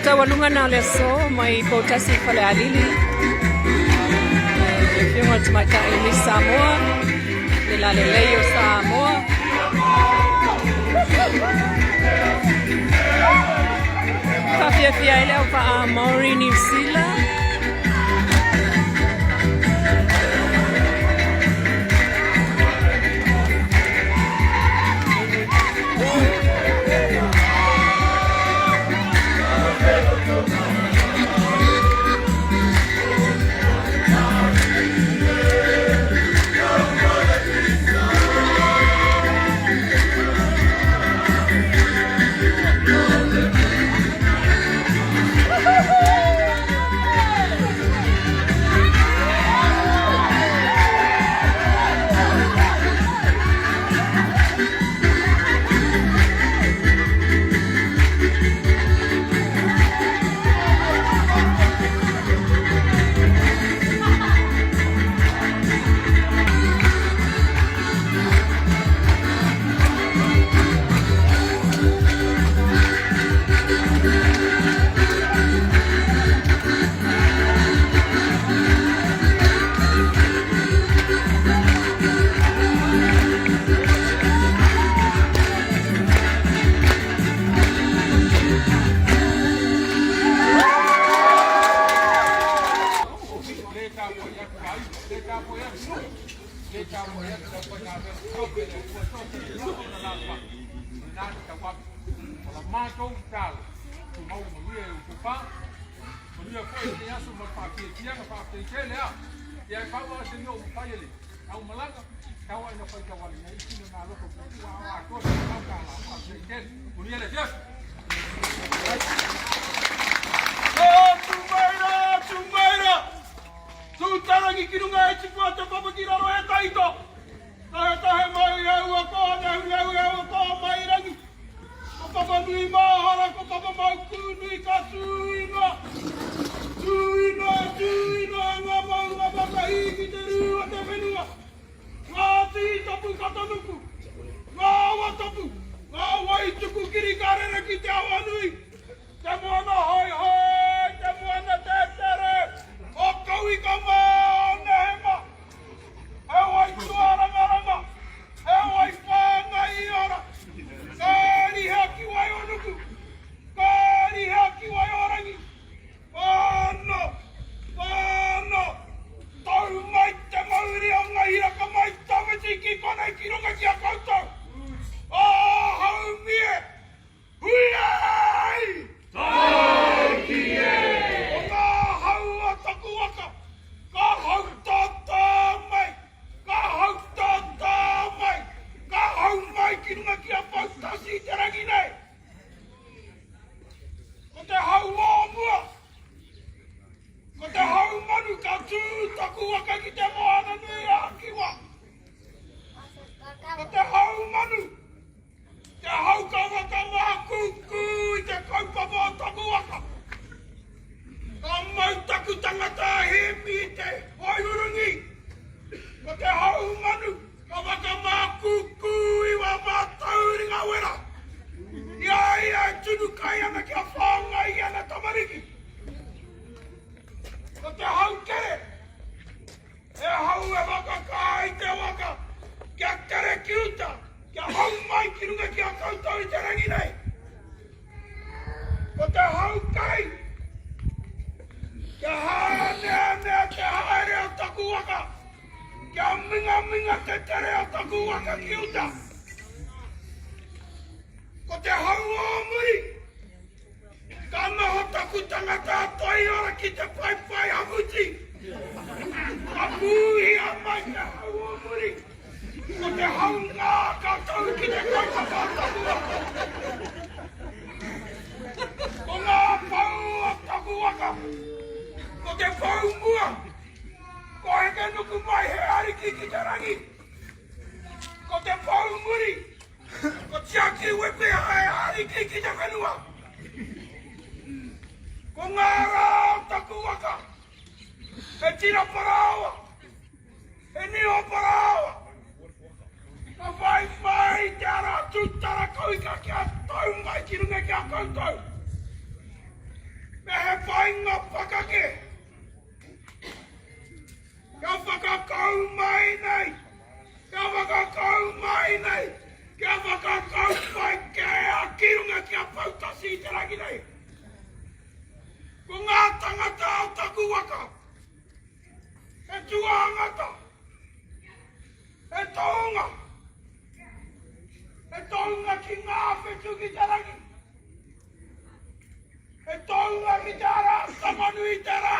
Taualuga na o le aso mai Poutasi i Falealili. Le Afioga i le Tamaitai Miss Samoa, le lalelei o Samoa. Faafiafia ai le auvaa Maori New Zealand. Tūtarangi ki runga e tipu a te papa ki raro e taito. Tahetahe mai e ua ko Nehunehu e ua ko Mairangi. Ko Papa nui māhara, ko Papa maukū nui ka tū inoa. Tū inoa, tū inoa ngā maunga whakahī ki te rū o te whenua. Ngā tī tapu katanuku, ngā awa tapu, ngā wai tuku kiri ka rere ki te awa nui. Te moana hoihoi, te moana tetere, o Kauika mā, o Nehe mā. He wai tuarangaranga, he wai whāngai i ora. Ka rihea ki Waionuku, ka rihea ki Waiorangi. Whano, whano, tau mai te mauri o ngā hiraka mai tawhiti ki konei ki runga ki a koutou. Ā haumie, Hui ai! Tāiki e! Ko ngā hau o taku waka, ka hau tātā mai, ka hau tātā mai, ka hau mai ki runga ki a Poutasi i te rangi nei. Ko te hau o mua, ko te hau manu ka tū taku waka ki te moana nui a Kiwa. Ko te hau manu, Te hau ka whakamākūkū i te kaupapa o taku waka. Ka mau taku tangata a Hēmi i te wairurungi. Ko te hau manu ka whakamākūkū i wā mātou ringa wera. I a ia e tunu kai ana kia whāngai i ana tamariki. Ko te hau kere He hau e whakakā i te waka, kia tere ki uta, kia hau mai ki runga ki a koutou i te rangi nei. Ko te hau kai, kia hāneanea te haere o taku waka, kia mingaminga te tere o taku waka ki uta. Ko te hau o muri, Ka noho taku tangata a Toiora ki te paepae hamuti. Ka pūhia mai te hau o muri. Ko te hau ngā ka tau ki te kaupapa o taku waka. Ko ngā pou o taku waka. Ko te pou mua. Ko Hekenukumai he ariki ki te rangi. Ko te pou muri. Ko Tiaki Wepeha e ariki ki te whenua. Ko ngā rā o taku waka, he tira parāoa, he niho parāoa. Ka whai mai te ara tūtara kauika kia tau mai ki runga ki a koutou. He painga pakake kia whakakau mai nei, kia whakakau mai nei, kia whakakau pai kē a ki runga ki a Poutasi i te rangi nei. Ko ngā tangata o taku waka, he tuāngata, he tohunga, he tohunga ki ngā whetū ki te rangi. He tohunga ki te ara Tamanui-te-rā.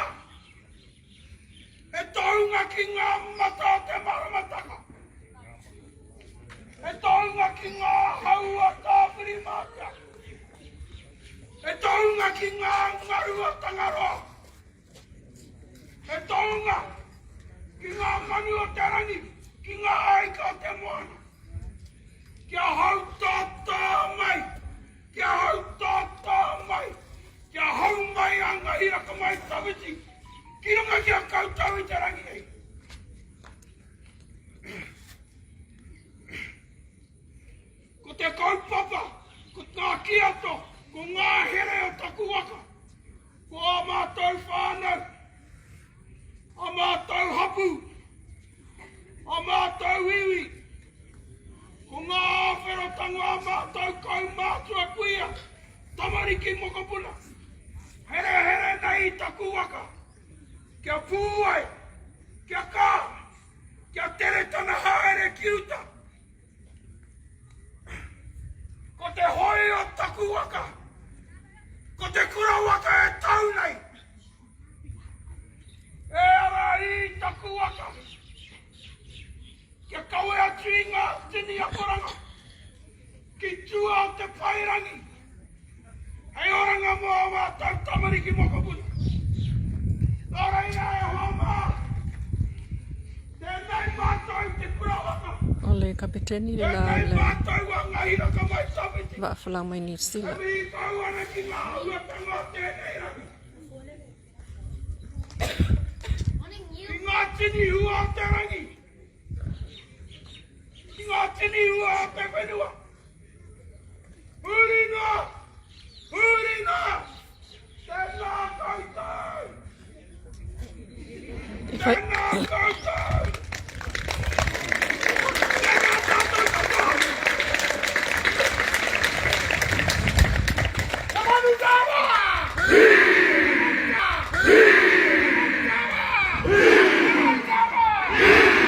He tohunga ki ngā mata o te maramataka. He tohunga ki ngā hau o Tāwhirimātea. He tohunga ki ngā ngaru o Tangaroa. He tohunga ki ngā manu o te rangi, ki ngā aika o te moana. Kia hautātā mai, kia hautātā mai, kia hau mai a Ngahiraka-mai-tawhiti ki runga ki a koutou i te rangi nei. Ko te kaupapa, ko ngā kiato, ko ngā here o taku waka, ko ā mātou whānau, ā mātou hapū, Ā mātou iwi, ko ngā āwherotanga ā mātou kaumātua kuia, tamariki mokopuna, herehere nei i taku waka, kia pū ai, kia kā, kia tere tana haere ki uta. Ko te hoi o taku waka, ko te kura waka e tau nei. E ara i taku waka, kia kawe atu i ngā tini akoranga ki tua o te paerangi, hei oranga mō ā mātou tamariki mokopuna. Nō reira e hoa mā, tēnei mātou te kura waka. O le kapeteni le la Tēnei le mātou a Ngahiraka Mai Tawhiti. Vaafalau mai Niu Sila. E mihi kau ana ki ngā āhuatanga o tēnei rangi. Ki ngā tini hua o te rangi. Ki ngā tini hua o te whenua. Huri noa! Huri noa! Tēnā koutou! Tēnā koutou! Tēnā tātou katoa! Ka manu tāua! Hi! Hi! Hi!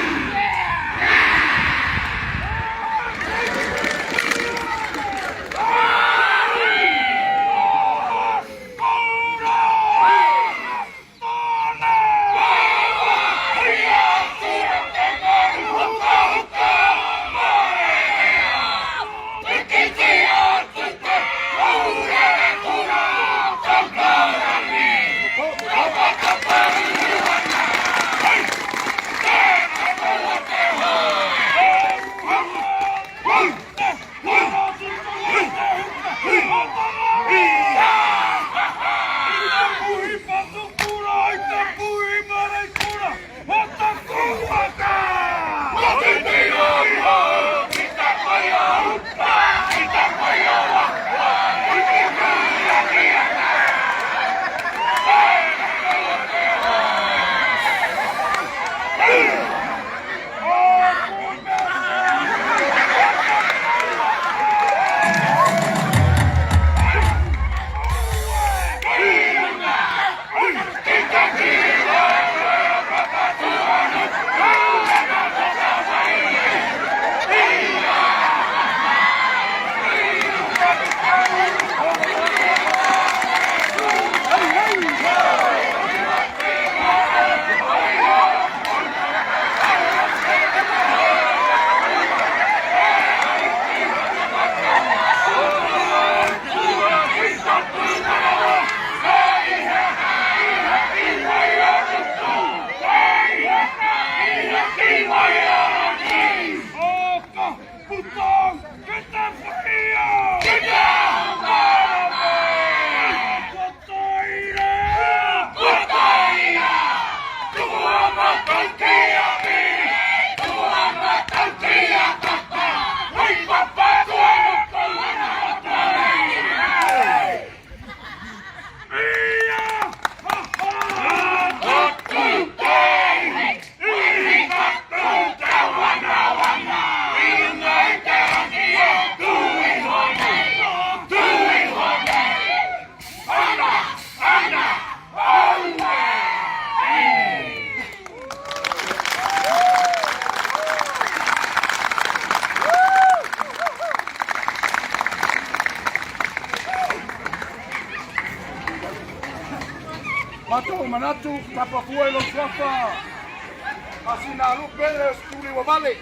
Matou manatu tapa fua i lou suafa Masinalupe le Osituli ua vale.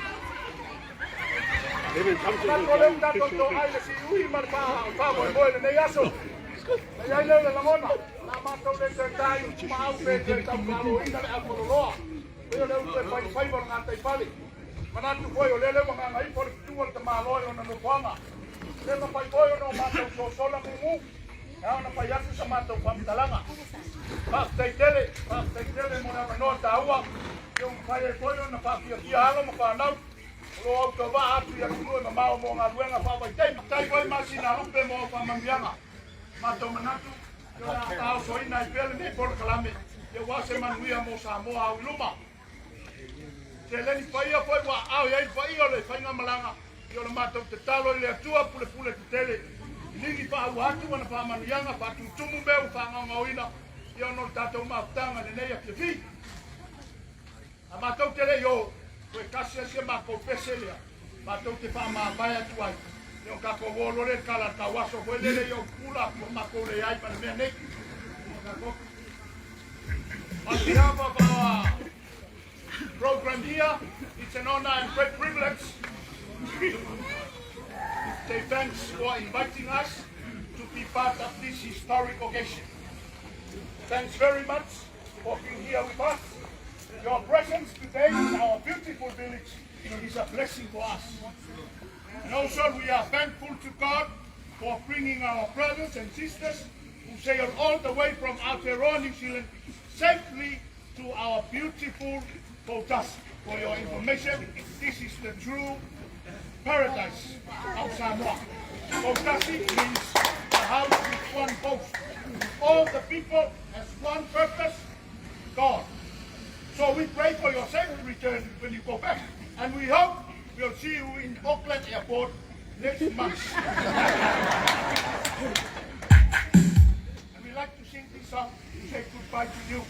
Manatu o lea ua tatou toai le siui ma le faamoemoe i lenei aso. Na i ai lea o le lagona, na matou le toe ta i utumaau pe toe taukaaloina le aufaloloa, pei o le utu e fai i faiva o le gataifale. Manatu foi o lea lea ua gagaifo le fetu a le tamaloa i lona nofoaga. Le mafai foi ona o matou sosola mumu e ao ona fai atu sa matou faamatalaga. Faafetai tele, faafetai tele mo le avanoa taua ia ua mafai ai foi ona faafiafia alo ma fanau o lo o autovaa atu i atunuu e mamao mo galuega faavaitaimi. Faafetai foi Masinalupe mo au faamanuiaga. Matou manatu ia o le a taosoina ai pea lenei polokalame ia aua se manuia mo Samoa au i luma. Seleni paia foi ua aao i ai le paia o le faigamalaga i o le matou tatalo i le Atua pulepule tetele, ligi faaua atu ana faamanuiaga, faatutumu mea ua faagaogaoina i ona o le tatou mafutaga i lenei afiafi. A matou te le i o, toe tasi lava si a matou pese lea matou te faamavae atu ai, ia ona tatou o loa lea i le tala a le tauaso foi lele i ou pula ua matou leai ma le mea nei. On behalf of our program here, it's an honor and great privilege to say thanks for inviting us to be part of this historic occasion. Thanks very much for being here with us. Your presence today in our beautiful village is a blessing for us. And also we are thankful to God for bringing our brothers and sisters who sailed all the way from Aotearoa, New Zealand, safely to our beautiful Poutasi. For your information, this is the true paradise of Samoa. Poutasi means the house with one post. All the people has one purpose, God. So we pray for your safe return when you go back. And we hope we'll see you in Auckland Airport next month. And we like to sing this song to say goodbye to you.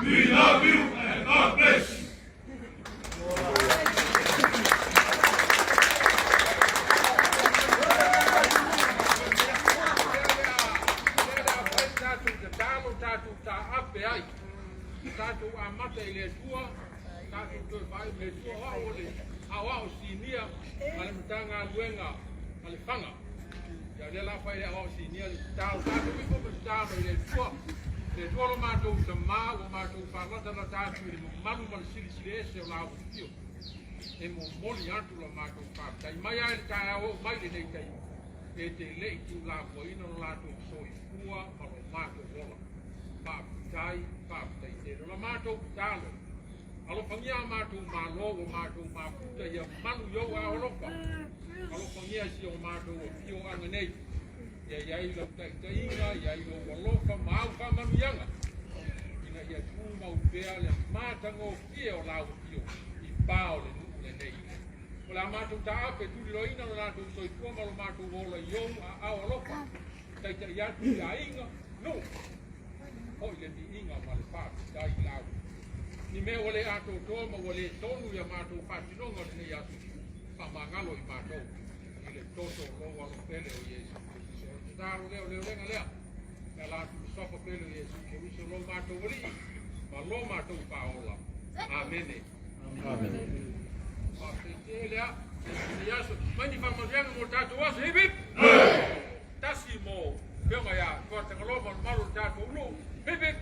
We love you and God bless you. Tatou amata i le Atua, tatou toe faaiu i le Atua, o au o le aoao sinia a le Matagaluega a le Faga. Ia o lea la fai le aoao sinia le tatalo, tatou ifo ma tatalo i le Atua. Le Atua lo matou tamā ua matou faalatalata atu i le mamalu ma le silisili ese o la afifio. E momoli atu la matou faafetai mai lava i le taeao oo mai lenei taimi e te le i tuulafoaiina lo latou soifua ma lo matou ola. Faafetai, faafetai tele. O la matou tatalo, alofagia a matou Malo ua matou mafuta ia malu i ou aao alofa. Alofagia si o matou afioaga nei, ia i ai lau taitaiga, ia i ai lou alofa ma au faamanuiaga, ina ia tumau pea le matagofie o lau afio i pa o le nuu lenei. O le a matou taape e tuliloaina lo latou soifua ma lo matou ola i ou aao alofa, taitai atu i aiga, nuu, foi le viiga ma le faafetai i lau. Ni mea ua le atoatoa ma ua le tonu ia matou faatinoga o lenei aso, faamagalo i matou i le toto o lou alo pele o Iesu Keriso. O le tatalo lea, o le olega lea, e ala atu i le suafa pele o Iesu Keriso, lo matou Alii ma lo matou Faaola. Amene. Amene. Faafetai tele a. Lenei aso, mai ni faamanuiaga mo le tatou aso. Hip hip! Tasi mo Afioga ia Tuatagaloa ma le mamalu o le tatou nuu. Hip hip!